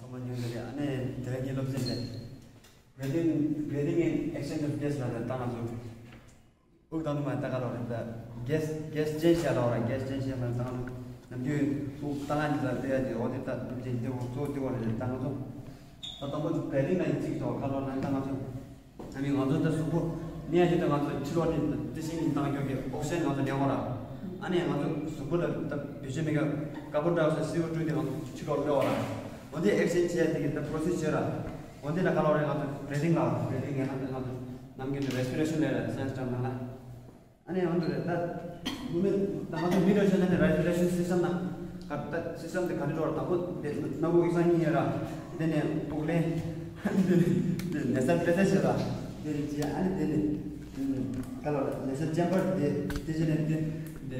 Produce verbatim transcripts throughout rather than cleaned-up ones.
ཁོ་མ་ཉུང་ནས་ཨ་ནི་དེ་རིང་གི་སློབ་ཚན་དེ། Breathing, breathing in exchange of gas ལ་དང་ང་ཚོ། དབུགས་གཏོང་དུས་མ་ད་ག་ལོག་རེད་ད། གེ་སི་གེ་སི་ཅན་ཤ་ལོག་ར་གེ་སི་ཅན་ཤ་མ་ད་ནམ་རྒྱུན་དབུགས་གཏོང་ཡ་འདི་ལ་ལྟོས་ཡ་འདི་འོ་དེ་ད་དབུགས་ཅན་འདི་འོ་གཙོ་བོ་འདི་འོ་རེད་ད་ང་ཚོ། ད་དང་པོ་བེ་རིང་ལ་ཡིན་གཅིག་ཏོ་ཁ་ལོག་ན་ད་ང་ཚོ། ཨ་ནི་ང་ཚོ་ད་གཟུགས་པོ་གནས་ཡ་ཅིག་ད་ང་ཚོ་ཕྱི་ལོགས་ནས་ད་ཏི་ཤིང་ནས་བཏང་རྒྱུ་གི་ཨོག་སི་ཇན་ང་ཚོ་ལེན་འོ་ར། ཨ་ནི་ང་ཚོ་གཟུགས་པོ་ལ་ད་བེད་སྤྱོད་མེད་ཀ་ཀར་བོན་ཌའི་ཨོག་སའིཌ་སི་ཨོ་ཊུ་འདི་ང་ཚོ་ཕྱི་ལོགས་སླེབས་འོ་ར། འོ་དེ་ཨེག་སི་ཅེན་ཇི་བྱས་ཡ་དེ་གི་ད་པོ་རོ་སེ་སི་བྱས་ར། འོ་དེ་ལ་ཁ་ལོག་རེད་ང་ཚོ་བེ་རིང་ལ་བེ་རིང་ཡང་ན་ང་ཚོ་ནམ་རྒྱུན་དུ་རེ་སི་པི་རེ་ཤན་ལས་ར་སེན་སི་ཊར་ནང་ལ། ཨ་ནི་འོ་འདུག་རེད་ད། མི་མི་ད་ང་ཚོ་མི་འདྲ་ཤོད་ན་ནི་རེ་སི་པི་རེ་ཤན་སི་སི་ཊམ་ནང་ག་ད་སི་སི་ཊམ་དེ་ག་འདྲ་འགྲོ་ར་དང་པོ་དེ་སྣ་བུག་ཡིག་ཚང་གཉིས་ཡོད་ར། དེ་ནས་དབུགས་ལེན། དེ་ནས་དེ་ནས་ས་དེ་ཚེ་བྱེད་ར། དེ་རིགས་བྱས་ཨ་ནི་དེ་ནས་ག་ལོ་ར་ནས་ས་ཅན་པར་དེ་དེ་བྱས་ནས་དེ་དེ་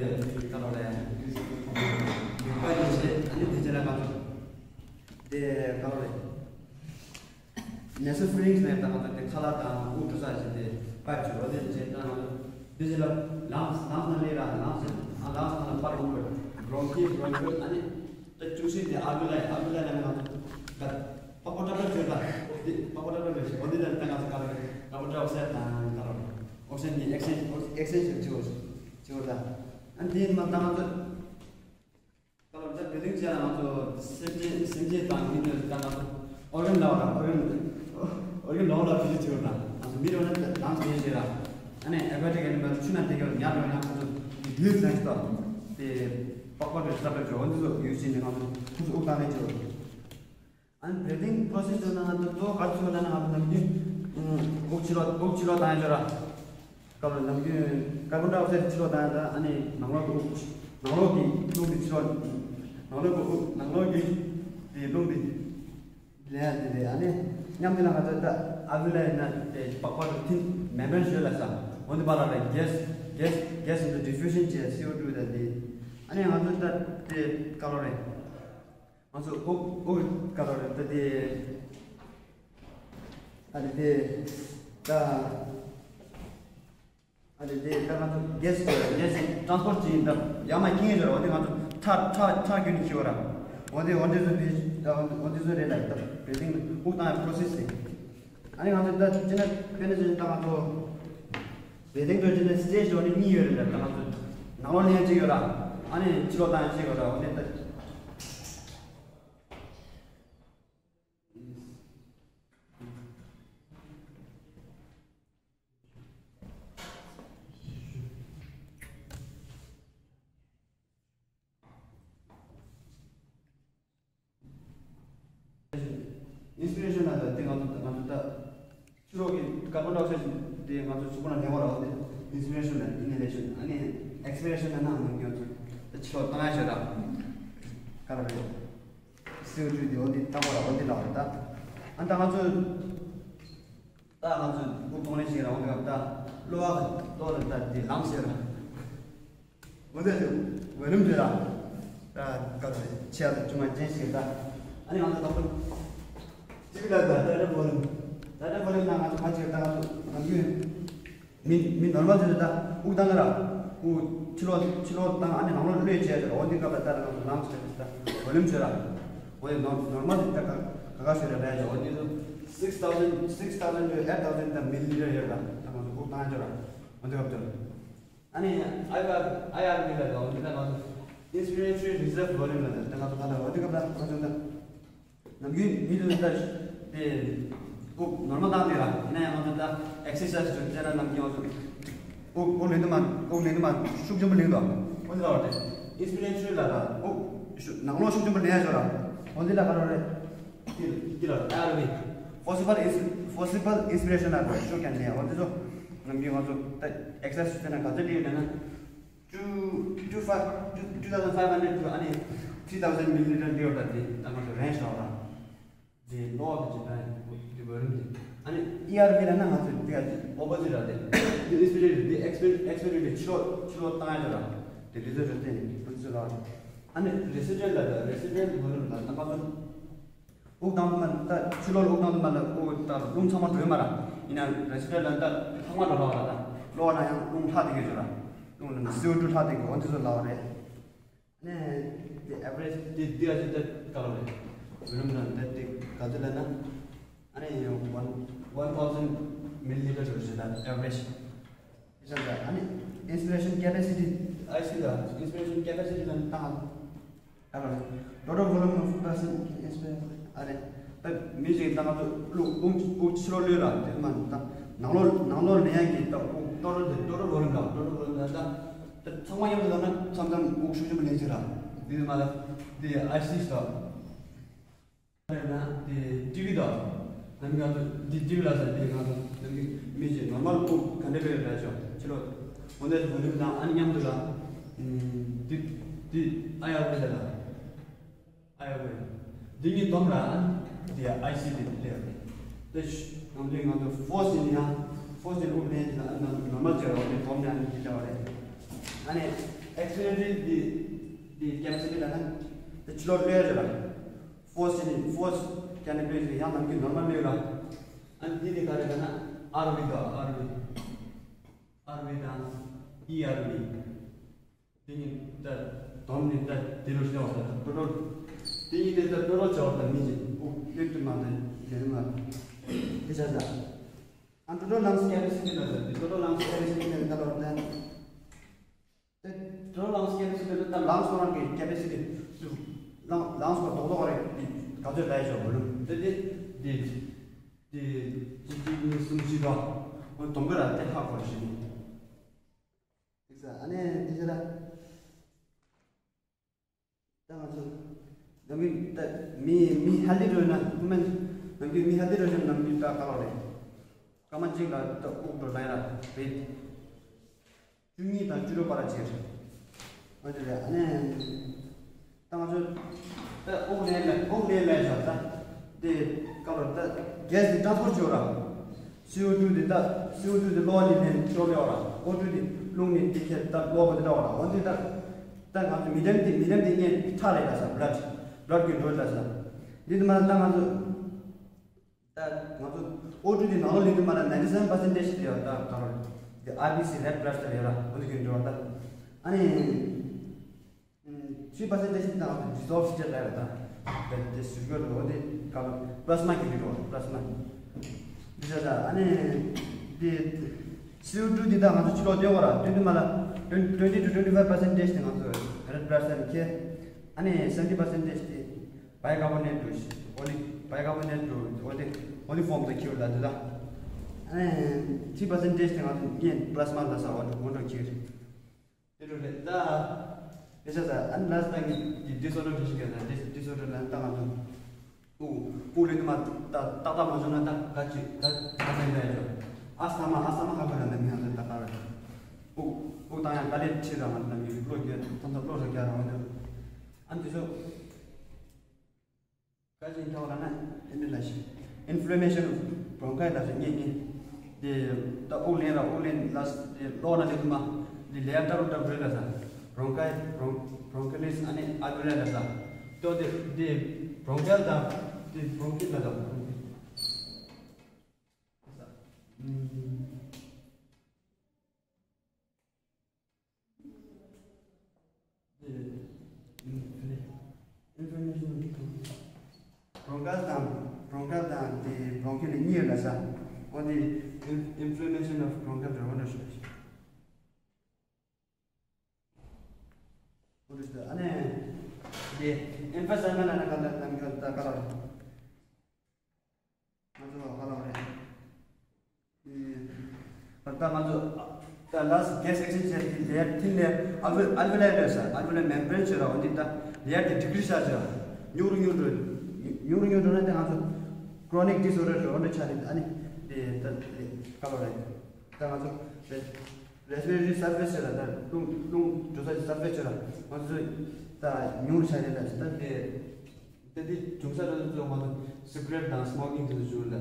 ག་ལོ་ར་ཡ། ཡུག་པ་དེ་བྱས་ཨ་ནི་དེ་བྱས་ན་ག་ཚོད་དེ་ག་ལོ་ར། ནེ་སོ་ཕི་རིང་ནས་ད་ང་ཚོ་དེ་ཁ་ལག་དང་དབུགས་འགྲོ་ས་བྱས་ཏེ་པར་བྱོས་རོ་དེ་བྱས་ད་ང་ཚོ་དེ་བྱས་ལ་ལངས་ལངས་ན་ལས་ར་ལངས་ཟེར་ཨ་ལངས་ན་པར་ལོང་བར་བྲོང་ཁི་བྲོང་ཁི་ཨ་ནི་ད་ཅུང་ཞིག་དེ་ཨ་བུ་ལ་ཨ་བུ་ལ་ལ་ང་ཚོ་ད་པགས་པ་ཏྲ་ཏྲ་བྱོས་ད་དེ་པགས་པ་ཏྲ་ཏྲ་བྱོས་འོ་དེ་ལ་ད་ང་ཚོ་ཁ་ལག་པགས་པ་ཏྲ་ཨོག་སི་ཌན་དང་ཁ་ལག་ཨོག་སི་ཌན་གྱི་ཨེག་སི་ཅེན་ཇི་ཨེག་སི་ཅེན་ཇི་བྱོས་བྱོས་ད་ཨ་དེ་མ་ད་ང་ཚོ། ད་ལྟ་བེ་ཏིང་ཅན་ང་ཚོ་སེམས་ཅན་སེམས་ཅན་དང་མི་ནི་ད་ང་ཚོ་ཨོར་གན་ལ་བ་ལ་ཨོར་གན་ཨོར་གན་ལ་བ་ལ་བེ་ཏིང་ཅན་ད་ང་ཚོ་མི་རོ་ན་ལངས་ཏེ་ཡོད་ར། ཨ་ནི་ཨེ་ཀ་ཊི་ཀ་ནི་མ་ཆུ་ན་དེ་ག་ཉར་རོ་ན་ང་ཚོ་དུས་ལ་ཅི་ད་དེ་པགས་པ་དེ་ས་པ་ཅོ་འོན་ཚོ་ཡོད་ཅིང་ནི་ང་ཚོ་ཁུ་ཚོ་ཨུག་ཏང་ནས་ཅོ། ཨ་ནི་བེ་ཏིང་པོ་རོ་སེ་སི་ནང་ང་ཚོ་གཙོ་བོ་ག་ཚོད་ལ་ན་ང་ཚོ་ནམ་རྒྱུན་ཨུག་ཕྱི་ལོགས་ཨུག་ཕྱི་ལོགས་ཏང་ཡ་ཅོ་ར། སྐབས་ལ་ནམ་རྒྱུན་ཀར་བོན་ཌའི་ཨོག་སའིཌ་ཕྱི་ལོགས་བཏང་ཡ་ད་ཨ་ནི་ནང་ལོགས་ཀྱི་ནང་ལོགས་ཀྱི་རླུང་འདི་ཕྱི་ལོགས་ནང་ལོགས་ཀྱི་ནང་ལོགས་ཀྱི་དེ་རླུང་འདི་ལེན་ཡ་དེ་རེད། ཨ་ནི་མཉམ་དུ་ལ་ང་ཚོ་ད་ཨ་བུ་ལ་ཡིན་ན་དེ་པགས་པ་དུ་ཐིན་མེམ་བྷ་རན་ཞོལ་ལ་ས་འོན་ཏེ་པ་ལ་རེད་གེ་སི་གེ་སི་གེ་སི་འདི་ཌི་ཕུ་ཤན་བྱས་སི་ཨོ་ཊུ་ད་དེ་ཨ་ནི་ང་ཚོ་ད་དེ་ཀ་ལོ་རེད། ང་ཚོ་ཨོ་ཨོ་ཀ་ལོ་རེད་ད་དེ་ཨ་ནི་དེ་ད། ཨ་ནི་དེ་ད་ང་ཚོ་གེ་སི་གེ་སི་ཊ་རན་སི་པོར་ཊི་བྱེད་ཡིན་ད་ཡང་མ་ཁྱིང་ཡིན་རེད། འོ་དེ་ང་ཚོ་ཁྲག་ཁྲག་ཁྲག་རྒྱུན་ནས་ཁྱི་བ་ར། འོ་དེ་འོ་དེ་ཚོ་དེ་འོ་དེ་ཚོ་རེད་ལ་ད་བེ་ཏིང་དབུགས་བཏང་ཡ་པོ་རོ་སེ་སི་རེད། ཨ་ནི་ང་ཚོ་ད་ཅི་ན་དཔེར་ན་ཅི་ན་ད་ང་ཚོ་བེ་ཏིང་དུ་ཅི་ན་སི་ཊེ་ཇི་འོ་ནི་གཉིས་ཡོད་རེད་ལ་ད་ང་ཚོ་ནང་ལོགས་ལེན་གཅིག་ཡོད་ར། ཨ་ནི་ཕྱི་ལོགས་བཏང་ཡ་གཅིག་ཡོད་ར། འོ་དེ་ད། ཨིན་སི་པི་རེ་ཤན་ལ་ད་དེ་ང་ཚོ་ང་ཚོ་ད་ཕྱི་ལོགས་ཀྱི་ཀར་བོན་ཌའི་ཨོག་སའིཌ་དེ་ང་ཚོ་གཟུགས་པོ་ལ་ལེན་པ་ར། འོ་དེ་ཨིན་སི་པི་རེ་ཤན་ལ་ཨིན་ཧེ་ལེ་ཤན། ཨ་ནི་ཨེག་སི་པི་རེ་ཤན་ལ་ནང་ང་ཚོ་ད་ཕྱི་ལོགས་བཏང་ཡ་ཞོ་ད་ག་ར་རེད། སི་ཨོ་ཊུ་དེ་འོ་དེ་བཏང་པ་ར། འོ་དེ་ལ་རེད་ད། ཨ་ད་ང་ཚོ། ད་ང་ཚོས་དབུགས་གཏོང་ལེན་ཞིག་རང་དུ་ད་གློ་བ་གློ་ལ་ད་དེ་ལངས་ཟེར་ར། འོ་དེ་ཚོ་ཝོ་ལུམ་ཟེར་ར། ད་སྐབས་སུ་ཆེ་ལ་ཅུང་མ་ཅན་ཞིག་ད། ཨ་ནི་ང་ཚོ་དང་པོ་གཅིག་ལ་ད་ད་ད་ཝོ་ལུམ། ད་ད་ཝོ་ལུམ་ན་ང་ཚོ་ཕ་གཅིག་ད་ང་ཚོ་ནམ་རྒྱུན་མི་མི་ནོར་མལ་ཚོ་ད་དབུགས་བཏང་ག་ར། དབུགས་ཕྱི་ལོགས་ཕྱི་ལོགས་བཏང་ཨ་ནི་ནང་ལོགས་གློད་བྱས་ཟེར། འོ་འདི་སྐབས་ལ་ད་ང་ཚོ་ལངས་ཟེར་ད་ཝོ་ལུམ་ཟེར་ར། འོ་དེ་ནོར་ནོར་མལ་དེ་ད་ག་ག་ག་ཞོར་རེད་ལབ་ཡ་ཅིག་འོ་དེ་ཚོ་six thousand six thousand to eight thousand ད་མི་ལི་ལི་ཊར་ཡོད་ལ་ད་ང་ཚོ་དབུགས་བཏང་ཡ་ཅིག་ར། འོ་དེ་སྐབས་ཅིག་ཨ་ནི་ཨའི་ཨར་ཨའི་ཨར་བི་ལ་ད་འོ་དེ་ད་ང་ཚོ་inspiratory reserve volume ལ་ད་ད་ང་ཚོ་ད་ལ་འོ་དེ་སྐབས་ལ་ང་ཚོ་ད་ནམ་རྒྱུན་མི་ལུས་ད་དེ་དབུགས་ནོར་མལ་བཏང་དེ་ར་ཡིན་ན་ཡང་ང་ཚོ་ད་ཨེག་སར་སའིཛ་ཅིག་བྱས་ན་ནམ་རྒྱུན་ང་ཚོ་དབུགས་དབུགས་ལེན་དུ་མ་དབུགས་ལེན་དུ་མ་ཤུགས་ཆེན་པོ་ལེན་དོ། འོ་དེ་ལ་འོ་དེ་inspiratory ལ་ད་དབུགས་ཤུ་ནང་ལོགས་ཤུགས་ཆེན་པོ་ལེན་ཡ་ཅིག་ར། འོ་དེ་ལ་ག་རེ་རེད། དེ་དེ་ལ་ཨ་ར་བི་forcible ins forcible inspiration ལ་ཤུགས་ཀྱང་ལེན་ཡ། འོ་དེ་ཚོ་ནམ་རྒྱུན་ང་ཚོ་ད་ཨེག་སར་སའིཛ་བྱས་ན་ག་ཚོད་ལེན་ཡོད་ན། two two five two two thousand five hundred to ཨ་ནི་three thousand milliliter ལྟེ་བ་དང་དེ་ལྟ་མ་གྲོ་རན་ཤོག་ལ། དེ་ལོག་གི་ཇི་ལྟར་དེ་བར་མི་ཨ་ནི་ཨི་ཨར་བི་ལ་ན་ང་ཚོ་དེ་ཨ་ཅི་ཨོ་པོ་ཟི་ཊི་ར་དེ་དེ་ཨེག་སི་པེ་རི་དེ་ཨེག་སི་པེ་ཨེག་སི་པེ་རི་དེ་ཕྱི་ལོགས་ཕྱི་ལོགས་བཏང་ཡ་ཅོ་ར་དེ་རི་ཛལ་ཊི་དེ་ནི་ཕུན་ཚོད་ལ་ཨ་ནི་རེ་སི་ཌེན་ཊི་ལ་ད་རེ་སི་ཌེན་ཊི་བོ་ལུམ་ལ་ད་མ་ཚོ། དབུགས་བཏང་དུས་མ་ད་ཕྱི་ལོགས་ལ་དབུགས་བཏང་དུས་མ་ལ་དབུགས་ད་རླུང་ཚང་མ་འགྲོ་ཡི་མ་ར། ཡིན་ན་རེ་སི་ཌེན་ཊི་ལ་ད་ལྷག་མ་འགྲོ་ལ་བ་ར། ད་གློ་བ་ན་ཡང་རླུང་ལྷག་བསྡད་ཀྱི་ཡོད་ཅོ་ར། རླུང་ལ་ན་སི་ཨོ་ཊུ་ལྷག་བསྡད་ཀྱི་འོ་འདི་ཚོ་ལ་བ་རེད། ནས་དེ་ཨེ་བ་རེ་ཇི་དེ་དེ་ཨ་ཅི་ད་ག་ལ་བ་རེད། བོ་ལུམ་ན་ད་དེ་ ག་ཚོད་ལབ་ན། ཨ་ནི་one one thousand milliliter འགྲོ་ཞེས་དང་average། ཨ་ནི་inspiration capacity ཨའི་སི་ལ་inspiration capacity ལ་བཏང་། ཨ་ལ་total volume of person inspiration ཨ་ནི་ད་མི་ཞིག་ད་ང་ཚོ་དབུགས་དབུགས་ཕྱི་ལོགས་གློད་ར་དེ་མ་ད་ནང་ལོགས་ནང་ལོགས་ལེན་ཡག་གི་ད་དབུགས་total དེ་total volume ལ་total volume ལ་ད་ད་ཚང་མ་མཉམ་དུ་ལབ་ན་མཚམས་མཚམས་དབུགས་ཤུགས་ཆེན་པོ་ལེན་ཅིག་ར་དེ་མ་ད་དེ་ཨའི་སི་ལ། ན་དེ་ཊི་བི་དང་། ནམ་གང་དུ་འདི་ཊི་བི་ལ་ཟེར་དེ་གང་དུ་ནམ་གི་མི་ཅིག་ནོར་མལ་ཕུག་ག་འདྲ་བས་ར་ཅོ་ཕྱི་ལོགས་འོ་འདས་ཕུག་ནུབ་དང་ཨ་ནི་མཉམ་དུ་ལ། འདི་འདི་ཨ་ཡར་བས་ལ། ཨ་ཡར་བས། འདི་གཉིས་སྡོམ་ར་ཨ་ནི་འདི་ཨའི་སི་དེ་ལས་ར། དེ་ནམ་དུ་ང་ཚོ་ཕོར་སི་ནི་ཡང་ཕོར་སི་དེ་དབུགས་ལེན་ཅིག་ཨ་ནི་ནོར་མལ་ཅིག་ར་འོ་འདི་སྡོམ་ནས་ཨ་ནི་འདི་ལས་བ་རེད། ཨ་ནི་ཨེག་སི་པི་རི་མེན་ཊི་འདི་འདི་ཀེ་པ་སི་ཊི་ལ་ན་དེ་ཕྱི་ལོགས་ལས་ར། Force in force calibrate ཡང་ནམ་རྒྱུན་ནོར་མལ་ལས་ལ། ཨ་ནི་འདི་ནི་ག་རེ་ལབ་ན་ཨར་ཝི་དང་ཨར་ཝི། ཨར་ཝི་དང་ཨི་ཨར་ཝི། འདི་གཉིས་ད་སྡོམ་ནི་ད་དེ་རུ་ཤེས་བ་ད་ཏོ་ཏོ། འདི་གཉིས་དེ་ད་ཏོ་ཏོ་བྱ་བ་ད་མི་གཅིག་དབུགས་ལེན་དུ་མ་ད་ལེན་མ། དེ་བྱ་ད། ཨ་ཏོ་ཏོ་ལངས་ཀེ་པ་སི་ཊི་ལ་ད་འདི་ཏོ་ཏོ་ལངས་ཀེ་པ་སི་ཊི་ལ་ད་ལོར་ད། དེ་ཏོ་ལངས་ཀེ་པ་སི་ཊི་ད་ལངས་ཁོ་རང་གི་ཀེ་པ་སི་ཊི་དུ་ལངས་ལངས་ཁོ་རྡོག་རྡོག་རེད་དེ་ག་ཚོད་ལས་ཤོག་བོ་ལུམ་དེ་དེ་དེ་དེ་གཅིག་གཅིག་གཉིས་གསུམ་བཞི་ར་འོ་སྡོམ་གི་ར་དེ་ཧ་གོ་ཞིག་ཨ་ནི་དེ་ཚོ་ལ་ད་ང་ཚོ་ནམ་རྒྱུན་ད་མི་མི་ཧེལ་ཐི་འགྲོ་ན་ཁོ་མེན་ནམ་རྒྱུན་མི་ཧེལ་ཐི་འགྲོ་ན་ནམ་རྒྱུན་ད་ག་ལོ་རེད། སྐར་མ་གཅིག་ལ་ད་དབུགས་འགྲོ་ལན་ར་རེད། བཅུ་གཉིས་དང་བཅུ་དྲུག་བར་ཅིག་འོ་དེ་རེད། ཨ་ནི་ད་ང་ཚོ་ད་དབུགས་ལེན་ལ་དབུགས་ལེན་ལ་བཞག་ད་དེ་སྐབས་ལ་ད་གེ་སི་དེ་ཊ་རན་སི་པོར་ཊི་བྱེད་ར། སི་ཨོ་ཊུ་དེ་ད་སི་ཨོ་ཊུ་དེ་གློ་བ་ནས་ལེན་ཤོར་ལེ་བ་ར། ཨོ་ཊུ་དེ་རླུང་ནས་དེ་ཁྱེར་ད་གློ་བ་དེ་འདྲ་བ་ར། འོ་དེ་ད་ད་ང་ཚོ་མི་ཌམ་དེ་མི་ཌམ་དེ་གཉིས་ཁྲག་རེད་ད་ས་བླ་བླ་གི་འགྲོ་ད་ས་འདི་དུ་མ་ད་ང་ཚོ། ད་ང་ཚོ་ཨོ་ཊུ་དེ་ནང་ལོགས་ལེན་དུ་མ་ལ་ninety seven percentage དེ་ཡོད་ད་ག་རེ་དེ་ཨར་བི་སི་red blood cell ཡོད་ར། འོ་དེ་གི་འགྲོ་བ་ད་ཨ་ནི་three percentage དེ་ང་ཚོ་dissolve state ལ་ཡོད་ད། དེ་དེ་ཟུར་གྱོད་འོ་དེ་ག་ལ་plasma གི་འགྲོ་བ་plasma འདི་ཆ་ད་ཨ་ནི་དེ་སི་ཨོ་ཊུ་དེ་ད་ང་ཚོ་ཕྱི་ལོགས་སྟོན་གོ་ར། སྟོན་དུ་མ་ལ་twenty to twenty five percentage དེ་ང་ཚོ་red blood cell ཁྱེར། ཨ་ནི་seventy percentage དེ། bicarbonate འགྲོ་ཞིག་ཨོ་ལི་bicarbonate འགྲོ་ཨོ་དེ་ཨོ་ལི་ཕོམ་དུ་ཁྱེར་ལ་དེ་ད། ཨ་ནི་three percentage དེ་ང་ཚོ་གཉིས་plasma ལ་ས་འོ་འགྲོ་འགྲོ་ཁྱེར། དེ་འགྲོ་རེད་ད། དེ་ཆ་ས་ཨ་ནི་ལ་ས་ད་གི་disorder འགྲོ་ཞིག་ག་ད་disorder ལ་ད་ང་ཚོ་དབུགས་དབུགས་ལེན་དུ་མ་ད་ཏག་ཏག་མ་བྱུང་ན་ད་ག་ཅི་ད་ད་ད་ཡིན་ད་ཡོད། ཨ་སྟ་མ་ཨ་སྟ་མ་ཧ་གོ་ད་ནམ་ཡང་ད་ད་ག་རེད། དབུགས་དབུགས་བཏང་ཡང་དཀའ་ལས་ཆེ་ར་ང་ནམ་ཡང་བློ་རྒྱ་ཐམ་ཐམ་བློ་རྒྱ་ར་འོ་འདུག་ཨ་ནི་དེ་ཚོ། བཀའ་བཞིན་ཐོག་ལ་ན་ཨེ་འདྲ་ལ་ཞིག inflammation of bronchi ལ་ཞིག་ཉེ་ཉེ། དེ་ད་དབུགས་ལེན་ར་དབུགས་ལེན་ལ་དེ་ལོག་ན་དེ་ཐུ་མ་དེ་ལེ་ཡར་ཏབ་ཏབ་རེད་ལ་ས། bronchi bron- bronchitis ཨ་ནི་alveoli ལ་ས། ཏོ་དེ་དེ་bronchial དང་དེ་bronchial ལ་དང་། bronchial དང་bronchial དང་དེ་bronchial གཉིས་ལ་ས། འོ་དེ་inflammation of bronchial འོ་འདྲ་ཞིག་འོ་འདྲ་ཞིག་ཨ་ནི་དེ་emphysema ལ་ན་ག་ལ་ནམ་ཡོད་ད་ག་ལ། ང་ཚོ་ཧ་ལམ་རེད། ཨེ། ད་ང་ཚོ་ད་last gas exchange བྱས་ཏེ་layer thin layer alve- alveoli རེད་ས། alveolar membrane བྱས་ར་འོ་འདི་ད་layer དེ་decrease བྱ་བྱ་ཉུང་རུ་ཉུང་རུ་ཉུང་རུ་ཉུང་རུ་ན་དེ་ང་ཚོ་chronic disorder རེད་འོ་འདྲ་ཆགས་ནས་ཨ་ནི་དེ་ད་དེ་ག་ལ་རེད། ད་ང་ཚོ་respiratory surface བྱས་ར་ད་རླུང་རླུང་འགྲོ་ས་ཀྱི་surface བྱས་ར་ང་ཚོ་ད་ཉུང་རུ་ཆགས་རེད་ད་ད་དེ། དེ་འདི་འབྱུང་ས་ར་ཚོ་ང་ཚོ་cigarette དང་smoking དེ་ཚོ་འབྱུང་ལ་ད་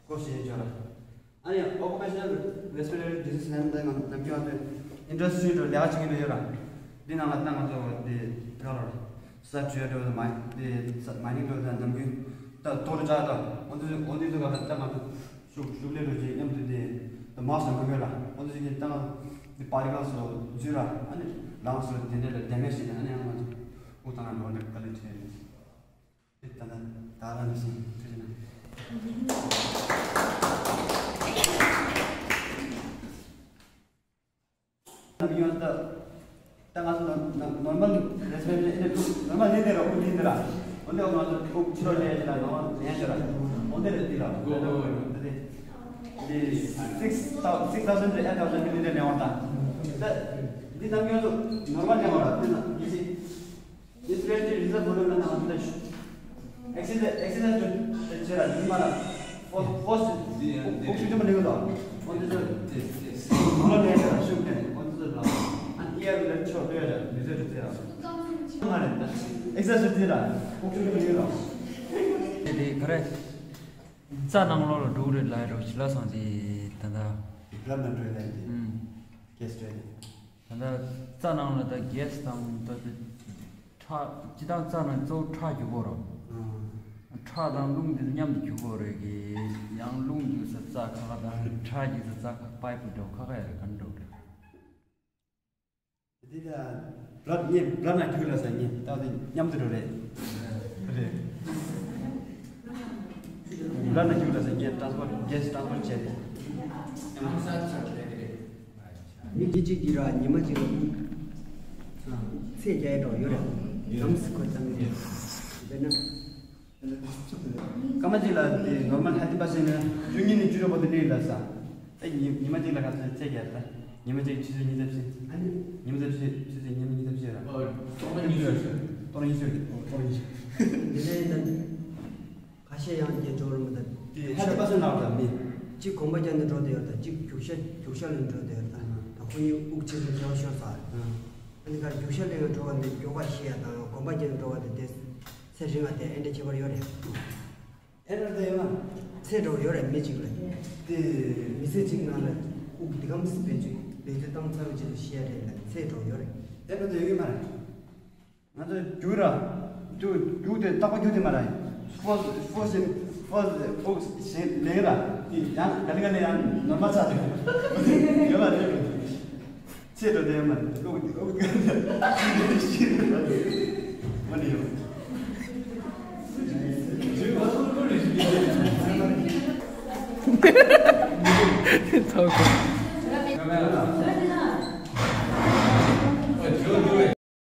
ཀོ་ཤེས་ཡོད་ཅོག་ར། ཨ་ནི་occupational respiratory disease ནང་དེ་ང་ཚོ་ནམ་རྒྱུན་ང་ཚོ་industry དུ་ལས་ཀ་བྱེད་ཀྱི་འདུག་ཡོད་ར། འདི་ནང་ལ་ད་ང་ཚོ་དེ་ག་ར་ས་ཆུ་ཡོད་འདུག་མ་དེ་mining དུ་ད་ནམ་རྒྱུན་ད་ཐོ་རུ་ཅག་ད་འོ་འདི་འོ་འདི་ཚོ་ག་ད་ང་ཚོ་ཤུགས་ཤུགས་ལས་རུ་ཅིག་མཉམ་དུ་དེ་ད་mask དང་གོན་གོན་ར་འོ་འདི་ཚོ་གི་ད་ང་དེ་particles འཛུལ་ར་ཨ་ནི་lungs དེ་འདྲ་ལ་damage བྱས་ནས་ཨ་ནི་ང་ཚོ། དབུགས་བཏང་ན་འགྲོ་འདྲ་དཀའ་ལས་ཆེ་རེད། ཨེ་ད་ད་ད་རང་ནས་སོང་ ཚོད་ནི་ཨེ་ནི་ལུག་ནོར་མ་ལེན་དེ་ར་ཨུ་ལེན་དེ་ར། འོན་ཏེ་ང་ཚོ་ཨུ་ཕྱི་རོ་ལེན་དེ་ར་ནོར་མ་ལེན་དེ་ར། འོན་ཏེ་རེད་དེ་ར། འོ་འོ་འོ། དེ་དེ་six thousand, six thousand to eight thousand million ལེན་བ་དང་། དེ་འདི་ནམ་རྒྱུན་དུ་ནོར་མ་ལེན་བ་ར་དེ་ན་ཡིན་སྲིད། This range is reserve volume and amount. Excess, excess to share. Force, force. What should you do? What is it? What is it? What is it? What is it? And here, let's show there. Is it there? Excess to there. What should you do? དེ་ག་རེ། རྩ་ནང་ལོགས་ལ་འགྲོ་གི་རེད་ལབ་རོགས་ཞིག་ལབ་སོང་དེ་ད་ལྟ། བླ་མ་འགྲོ་ཡ་དེ། ཨུམ། gas drain། ད་ལྟ་རྩ་ནང་ལ་ད་gas དང་ད་ད་ཁྲག་སྤྱི་བཏང་རྩ་ནང་གཙོ་བོ་ཁྲག་རྒྱུག་གི་རེད། ཨུམ། ཁྲག་དང་རླུང་དེ་མཉམ་དུ་རྒྱུག་གི་རེད་གི། ཡང་རླུང་རྒྱུག་ས་རྩ་ཁ་ཁ་དང་ཁྲག་རྒྱུག་ས་རྩ་ཁ་པའི་པུ་འགྲོ་ཁ་ཁ་ཡ་རེད། ག་འགྲོ་རེད། དེ་ལ་བླ་ངས་བླ་ན་རྒྱུག་ལ་ཟ་ངས་ད་དེ་མཉམ་དུ་འགྲོ་རེད། རེད། བླ་ན་རྒྱུག་ལ་ཟ་ངས་transport, gas transport བྱས་ཏེ། མི་གཅིག་གཅིག་གིས་ར་ཉི་མ་གཅིག་ལ་ཚད་རྒྱག་ཡ་འགྲོ་ཡོད་རེད། ནམ་སི་ཁོ་ཙམ་རེད། དཔེར་ན། སྐར་མ་གཅིག་ལ་དེ་normal thirty percent ནས་བཅུ་གཉིས་ནས་བཅུ་དྲུག་བར་དུ་སླེབས་ལ་ས། ཨེ་ཉི་ཉི་མ་གཅིག་ལ་ག་ཚོད་ཚད་རྒྱག་ད། ཉི་མ་གཅིག་ཆུ་ཚོད་ཉི་ཤུ་རྩ་བཞི། ཉི་མ་རྩ་བཞི་ཆུ་ཚོད་ཉི་མ་ཉི་ཤུ་རྩ་བཞི་ར། ཨོ། སྟོང་ཉི་ཤུ་ར། སྟོང་ཉི་ཤུ་ར། སྟོང་ཉི་ཤུ། འདི་ལས་ད། ཁ་ཤས་ཡང་རྒྱས་འཇོག་རུ་མི་ད། དེ་ཧ་ལས་པ་སོན་ལག་ད་མི། གཅིག་གོམ་པ་རྒྱག་ནས་འགྲོ་དེ་ཡོད་ད། གཅིག་རྒྱུག་ཤར་རྒྱུག་ཤར་ལ་འགྲོ་དེ་ཡོད་ད། ད་ཁོ་གཉིས་དབུགས་ཆེ་ཆུང་ཁྱད་པར་ཤོར་ས། ཨ་ནི་ག་རྒྱུག་ཤར་ལ་འགྲོ་བ་ནི་མགྱོགས་པ་ཤེས་ཡ་དང་གོམ་པ་རྒྱག་ནས་འགྲོ་བ་དེ་དེ། ཚེ་རིང་ང་དེ་ཨེ་འདྲ་ཁྱད་པར་ཡོད་རེད། ཨེ་འདྲ་དེ་ཡོད་མ། ཚེ་འགྲོ་ཡོད་རེད་མི་གཅིག་ལ། དེ། མི་ཚེ་གཅིག་ནང་ལ་དབུགས་འདི་གམ་སི་བེད་སྤྱོད་བེད་སྤྱོད་བཏང་ཚར་བའི་རྗེས་སུ་ཤི་ཡ་རེད་ལ་ཚེ་འགྲོ་ཡོད་རེད། ཨེ་འདྲ་དེ་ཡོད་ཀྱི་མ་རེད། ང་ཚོ་རྒྱུག་ར། རྒྱུག་རྒྱུག་དེ་རྟག་པར་རྒྱུག་དེ་མ་རེད། first, first, first དབུགས་ཞེས་ལེན་ར། དེ་ཡང་ག་ལེ་ག་ལེ་ཡང་ནོར་མ་ཚར་དེ་ཡོད་མ་རེད། ཚེ་འགྲོ་དེ་མ་རེད། ཨོ་ཨོ། མ་ནི་ཡོད། ཚོགས།